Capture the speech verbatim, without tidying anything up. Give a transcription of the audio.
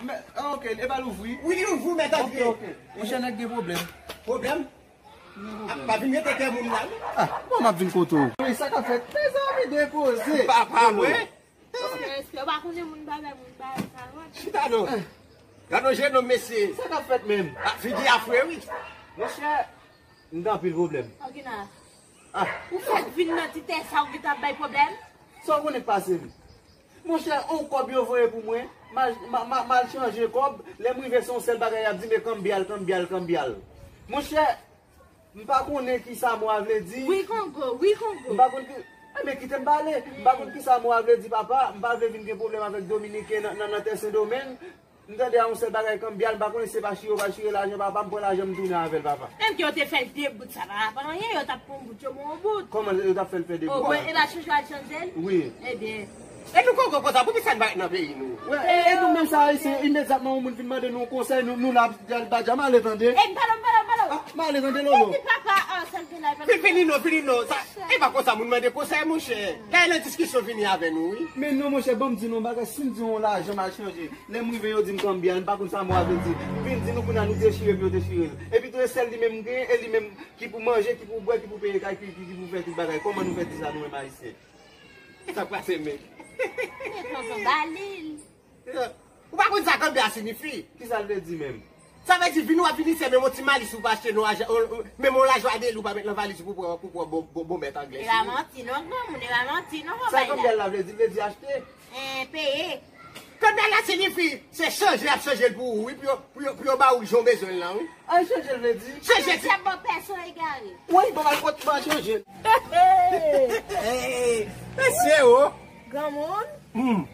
Mè, ah, ok, e ba l ouvri. Wi, li ouvri, mèt antre. Ok, ok. Monchè, nèg gen pwoblèm. Pwoblèm? Gen pwoblèm. Ah, pa vin rete kè moun la, non? Ah, bon, m ap vin kote w. Wi, sa k ap fèt? Mezanmi, depoze. Papa mwen. Respè, ou pa konnen moun pa bay moun bagay sa, non? Chita non. Gad yon jennonm, mesye. Sa k ap fèt menm? Ah, figi a fre, wi. Monchè, m gen anpil pwoblèm. Okina. Ah. Ou fèk vin nan ti tè sa, ou vin ap bay pwoblèm? Sa w konnen k pase m? Monchè, on kòb yo voye pou mwen, m al, m a, m a, m al chanje kòb, lè m rive se yon sèl bagay y ap di, men kanbyal, kanbyal, kanbyal. Monchè, m pa konnen ki sa mo a vle di. Wi Kongo, wi Kongo. M pa konn ki, eh, men kite m pale. M pa konn ki sa mo a vle di, papa. M pa vle vin gen pwoblèm avèk Dominiken nan, nan, nan tè Sendomeng. M tande a yon sèl bagay kanbyal, m pa konnen si se pa chire yo pa chire lajan papa, m pran lajan m tounen avè l papa. Menm ke yo te fè l de bout sa pa rapò anyen, yo t ap pran yon bout, yo pran yon bout. Kòman yo t ap fè l fè de bout? O mwen, e pa chanje al chanje l? Wi. Ebyen. E nou kongo konsa, poukisa n pa ret nan peyi nou? Wi, e, e nou menm sa ayisyen, imedyatman yon moun vin mande nou yon konsèy, nou, nou la, ba dja m ale tande. E m pale, m pale, m pale. Ah, m ale tande Lolo. Epi papa, ah, sa l gen la, e pa... Fi-, fini non, fini non. Sa, e pa konsa moun mande konsèy, monchè. Lè nan diskisyon vini avè nou, wi. Men non, monchè, ban m di nou yon bagay, si m di yon lajan m al chanje, lè m rive, yo di m kanbyal, m pa konn sa mo a vle di. Vin di nou kounye a nou dechire, epi yo dechire l. Epi tou, e sèl li menm m genyen, e li menm ki pou manje, ki pou bwè, ki pou peye kay, ki, ki, ki pou fè tout bagay. Kòman nou fè di sa, nou menm ayisyen? Sa k pase, men? Men tonton, ba li l. Ou pa konn sa kanbyal siyifi? Ki sa l vle di menm? Sa vle di, vin w ap vin isit, menm yon ti malis ou pa achte non, ajan, menm yon lajan a de li ou pa met nan valiz ou pou pran, pou pran bon, bon, bon mèt anglè. E pa manti non, granmoun, e pa manti non, kanbyal. Sa kanbyal la vle di, vle di achte. En, peye. Kanbyal la siyifi, se chanje y ap chanje l pou ou, wi, pou yo, pou yo, pou yo ba ou jan w bezwen l lan, wi. An chanje l vle di? Chanje ti. Chèf bon pèson egare. Wi, bon, al kot mwen chanje l. Hey, mesye, o. Granmoun. Hmm.